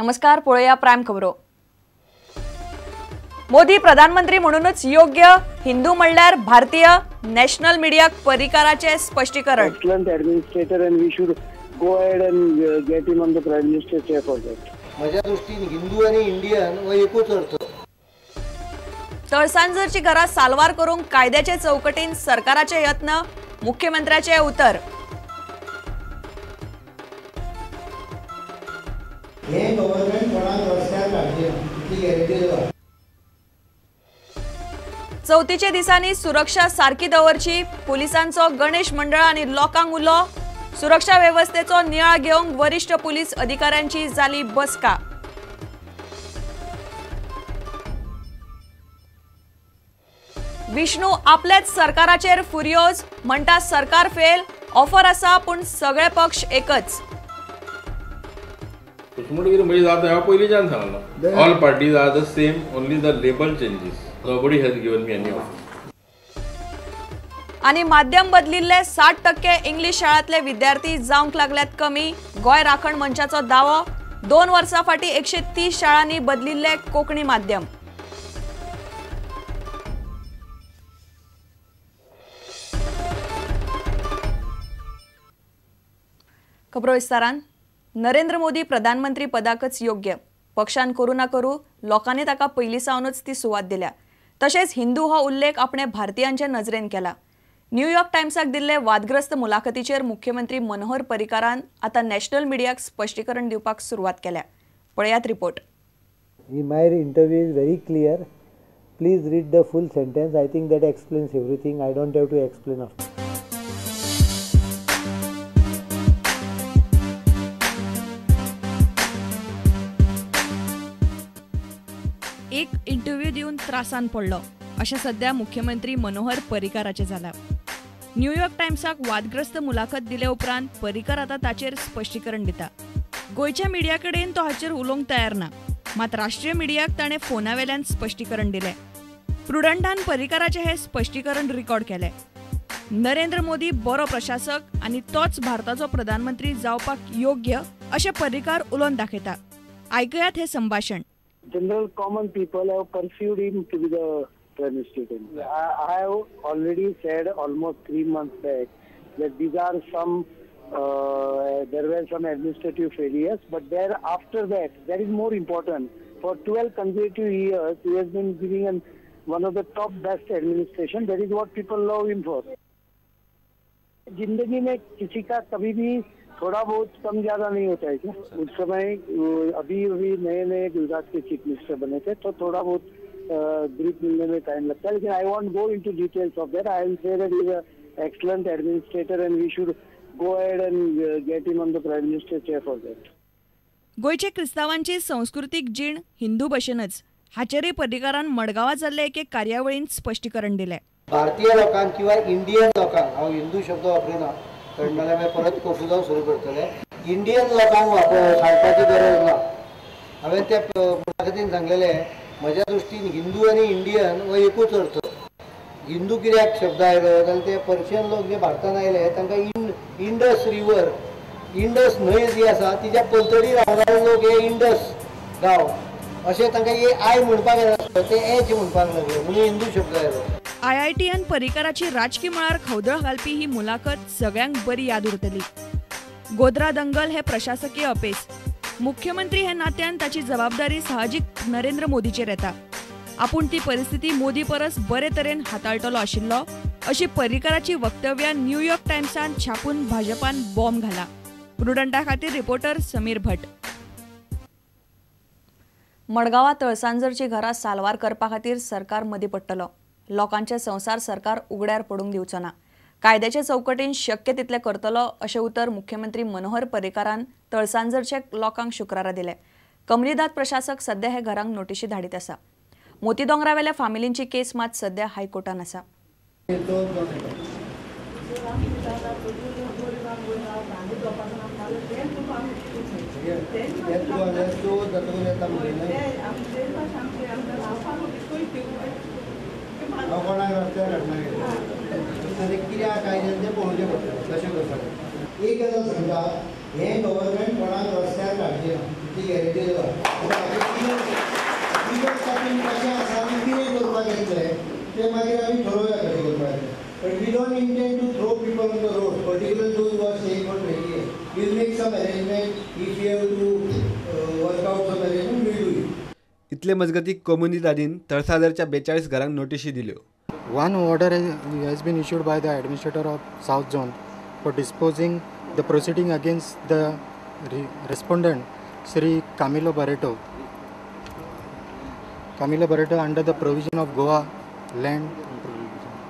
नमस्कार, पळोवया प्रायम खबरो। मोदी प्रधानमंत्री म्हणूनच योग्य, हिंदू म्हणल्यार भारतीय, नॅशनल मिडियाक परिकाराचे स्पष्टीकरण। Excellent administrator and we should go ahead and get him on the prime minister chair for that. म्हज्या दृष्टीन हिंदू आनी इंडियन हो एकूच अर्थ। तळसांजरची घरां साल्वार करूंक कायद्याचे चौकटीन सरकाराचे यत्न, मुख्यमंत्र्याचे उतर। हे गव्हर्नमेंट कोणाक रस्त्यार काडचें इतली गॅरंटी दिला। चवथीच्या दिसांनी सुरक्षा सारकी दवरची, पुलिसांचो गणेश मंडळ आनी लोकांक उलो। सुरक्षा वेवस्थेचो नियाळ घेवंक वरिष्ठ पुलीस अधिकाऱ्यांची जाली बसका। विष्णू आपल्याच सरकाराचेर फुर्योज, म्हणटा सरकार फेल, ऑफर आसा पूण सगळे पक्ष एकच। घुसमटगिरी म्हणजे जाता हांव पयलींच्यान सांगलां, all parties are the same, only the label changes. Nobody has given me any offer. आनी माध्यम बदलिल्ले 60% इंग्लीश शाळांतले विद्यार्थी जावंक लागल्यात कमी, गोंय राखण मंचाचो दावो। 2 वर्सां फाटीं 130 शाळांनी बदलिल्ले कोंकणी माध्यम। खबरो विस्तारान। नरेंद्र मोदी प्रधानमंत्री पदाकच योग्य, पक्षान करू ना करू लोकांनी ताका पयलीं सावनूच ती सुवात दिल्या। तशेंच हिंदू हो उल्लेख आपणे भारतीयांचे नजरेन केला। न्यूयॉर्क टायम्साक दिल्ले वादग्रस्त मुलाखतीचेर मुख्यमंत्री मनोहर पर्रीकारान आतां नॅशनल मिडियाक स्पश्टीकरण दिवपाक सुरवात केल्या। पळयात report. My interview is very clear. Please read the full sentence. I think that explains everything. I don't have to explain after. एक इंटरव्यू दिवन त्रासान पडलो अशें सध्या मुख्यमंत्री मनोहर पर्रीकाराचें जालां। न्यूयॉर्क टायम्साक वादग्रस्त मुलाखत दिले उपरांत पर्रीकार आतां ताचेर स्पश्टीकरण दिता। गोंयच्या मिडिया कडेन तो हाचेर उलोवंक तयार ना, मात राष्ट्रीय मिडियाक ताणें फोना वेल्यान स्पश्टीकरण दिलें। प्रुडंटान पर्रीकाराचें हें स्पश्टीकरण रिकॉर्ड केलें। नरेंद्र मोदी बरो प्रशासक आनी तोच भारताचो प्रधानमंत्री जावपाक योग्य अशें पर्रीकार उलोवन दाखयता। आयकयात हें संभाशण। General common people have perceived him to be the prime minister. I have already said almost 3 months back that these are some there were some administrative failures, but there after that, that is more important. For 12 consecutive years, he has been giving one of the top best administration. That is what people love him for. जिंदगी में किसी का कभी भी थोड़ा बहुत कम ज्यादा नहीं होता है क्या? उस समय अभी अभी नए नए गुजरात के चीफ मिनिस्टर बने थे तो थोड़ा बहुत ग्रिप मिलने में टाइम लगता है, लेकिन I won't go into details of that. I will say that is excellent administrator and we should go ahead and get him on the prime minister chair for that. गोंयचे क्रिस्तावांची संस्कृतीक जीण हिंदू भशेनच हाचेरय पर्रीकारान मडगांवां जाल्ले एके कार्यावळींत स्पश्टीकरण दिलें। भारतीय लोकांक किंवा इंडियन लोकांक, हांव हिंदू शब्द वापरिना कारण नाल्यार मागीर परत कोफुजांव सुरू करतले, इंडियन लोकांक सांगपाची गरज ना। हांवें त्या मुलाखतीन सांगलेलें, म्हज्या दृश्टीन हिंदू आनी इंडियन हो एकूच अर्थ। हिंदू कित्याक शब्द आयलो जाल्यार ते पर्शियन लोक जे भारतान आयले तांकां इंडस रिवर, इंडस न्हंय जी आसा तिच्या पलतडी रावणारे लोक हे इंडस गांव अशें तांकां ए I म्हणपाक येनासलो, ते एच म्हणपाक लागले म्हणून हिंदू शब्द आयलो। आयआयटीएन पर्रीकाराची राजकी मळार खवदळ घालपी ही मुलाखत सगळ्यांक बरी याद उरतली। गोध्रा दंगल हे प्रशासकीय अपेस, मुख्यमंत्री हे नात्यान ताची जबाबदारी साहजीक नरेंद्र मोदीचेर येता। आपूण ती परिस्थिती मोदी परस बरे तरेन हाताळटलो आशिल्लो अशी पर्रीकाराची वक्तव्यां न्यूयॉर्क टायम्सान छापून भाजपान बॉम्ब घाला। प्रुडंटा खातीर रिपोर्टर समीर भट। मडगांवां तळसांजरची घरां साल्वार करपा खातीर सरकार मदीं पडटलो। लोकांचे संवसार सरकार उगड्यार पडूंक दिवचो ना, कायद्याचे चौकटीन शक्य तितलें करतलो अशें उतर मुख्यमंत्री मनोहर पर्रीकारान तळसांजरच्या लोकांक शुक्रारा दिलें। कमलीदाद प्रशासक सध्या हे घरांक नोटिशी धाडीत आसा। मोती दोंगरावेल्या फामिलींची केस मात सध्या हायकोर्टान आसा। कोणाक रस्त्यार हाडना कित्याक काय तें पळोवचें पडटलें। तशें करपाचें एक गजाल सांगता, हें गव्हर्मेंट कोणाक रस्त्यार काडचें ना। ती गॅरंटी दिला. टिकट कापून कशें आसा आनी कितें करपाक येतलें तें मागीर आमी ठरोवया कशें करपाचें. But we don't intend to throw people on the road, particularly those who are staying for 20 years. We'll make some arrangement. If we have to work out some arrangement, we'll do it. इतले मजगती कोमुनिदादीन तळसादरच्या 42 घरांक नोटिशी दिल्यो. One order has been issued by the administrator of South Zone for disposing the proceeding against the respondent Shri Camilo Barreto. Camilo Barreto under the provision of Goa Land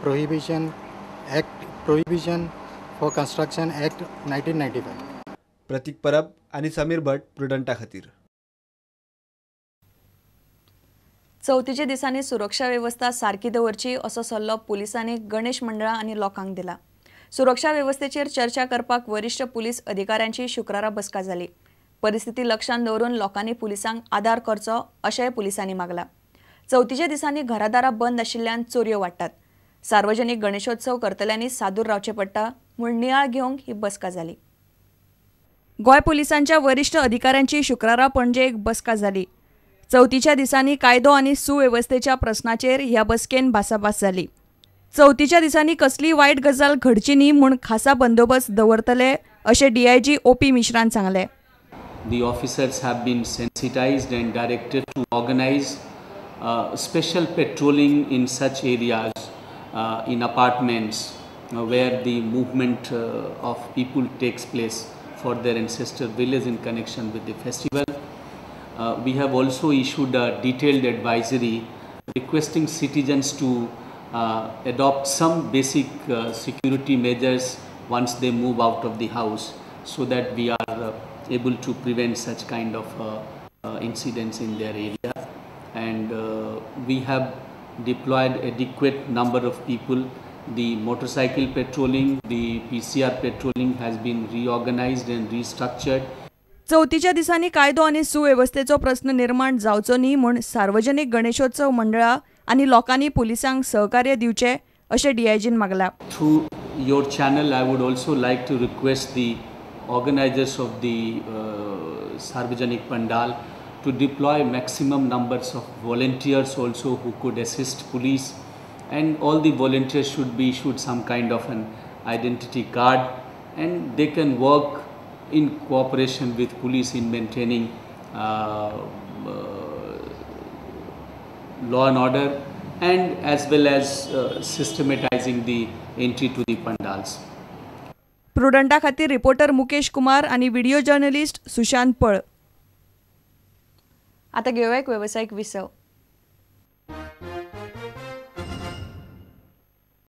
Prohibition Act, Prohibition for Construction Act 1995. Pratik Parab आणि समीर भट प्रुडंटा खातीर. चवथीच्या दिसांनी सुरक्षा वेवस्था सारकी दवरची असो सल्लो पुलिसांनी गणेश मंडळां आनी लोकांक दिला. सुरक्षा वेवस्थेचेर चर्चा करपाक वरिश्ठ पुलीस अधिकाऱ्यांची शुक्रारा बसका जाली. परिस्थिती लक्षांत दवरून लोकांनी पुलिसांक आदार करचो अशेंय पुलिसांनी मागला. चवथीच्या दिसांनी घरादारां बंद आशिल्ल्यान चोरयो वाडटात. सार्वजनिक गणेशोत्सव करतल्यांनी सादूर रावचें पडटा म्हूण नियाळ घेवंक ही बसका जाली. गोंय पुलिसांच्या वरिश्ठ अधिकाऱ्यांची शुक्रारा पणजे एक बसका जाली. चवथीच्या दिसांनी कायदो आनी सुवेवस्थेच्या प्रस्नाचेर ह्या बसकेन भासाभास जाली. चवथीच्या दिसांनी कसलीय वायट गजाल घडची न्ही म्हूण खासा बंदोबस्त दवरतले अशें डीआयजी ओपी मिश्रान सांगलें. The officers have been sensitized and directed to organize special patrolling in such areas, in apartments where the movement of people takes place for their ancestral village in connection with the festival. We have also issued a detailed advisory requesting citizens to adopt some basic security measures once they move out of the house, so that we are able to prevent such kind of incidents in their area. And we have deployed adequate number of people. The motorcycle patrolling, the PCR patrolling has been reorganized and restructured. चवथीच्या दिसांनी कायदो आनी सुवेवस्थेचो प्रस्न निर्माण जावचो न्ही म्हूण सार्वजनिक गणेशोत्सव मंडळां आनी लोकांनी पुलिसांक सहकार्य दिवचें अशें डीआयजीन मागलां. Through your channel, I would also like to request the organizers of the Sarvajanik Pandal to deploy maximum numbers of volunteers also who could assist police, and all the volunteers should be issued some kind of an identity card, and they can work in cooperation with police in maintaining law and order, and as well as systematizing the entry to the pandals. प्रुडंटा खातीर reporter Mukesh Kumar आणि video journalist Sushant पळ. आता घेऊया एक व्यावसायिक विसव.